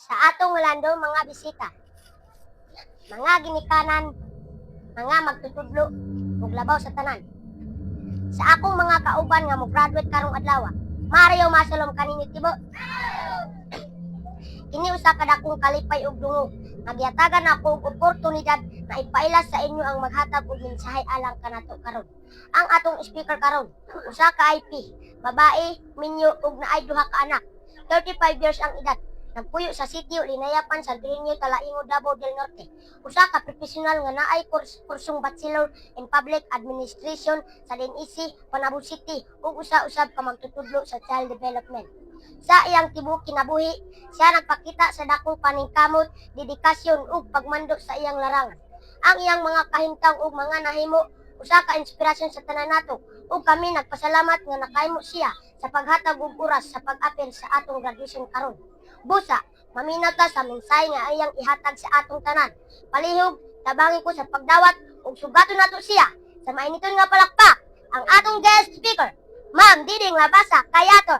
Sa atong landong mga bisita, mga ginikanan, mga magtutudlo, ug labaw sa tanan, sa akong mga kauban nga mo graduate karong adlaw, Mario masulom kaninyo tibo. Kini usa ka dakong kalipay ug dungog nga gihatagan ako og oportunidad na ipaila sa inyo ang maghatag og mensahe alang kanato karon. Ang atong speaker karon, usa ka IP, babae, minyo ug naay duha ka anak. 35 years ang edad. Nagpuyo sa sitio Linayapan, Salvador, Talaingod, Davao del Norte. Usa ka profesional nga naay kursong Bachelor in Public Administration sa DNEC, Panabo City ug usa usab ka magtutudlo sa child development. Sa iyang tibuok kinabuhi, siya nagpakita sa dakong paningkamot, dedikasyon ug pagmando sa iyang larangan. Ang iyang mga kahimtang ug mga nahimo usa ka inspirasyon sa tanan nato ug kami nagpasalamat nga nakahimo siya sa paghatag og oras sa pag-apil sa atong graduation karon. Busa, maminaw ta sa mensahe nga iyang ihatag sa atong tanan. Palihog, tabangi ko sa pagdawat ug sugaton nato siya sa mainiton nga palakpak, ang atong guest speaker, Ma'am Diding Labasa Kayaton.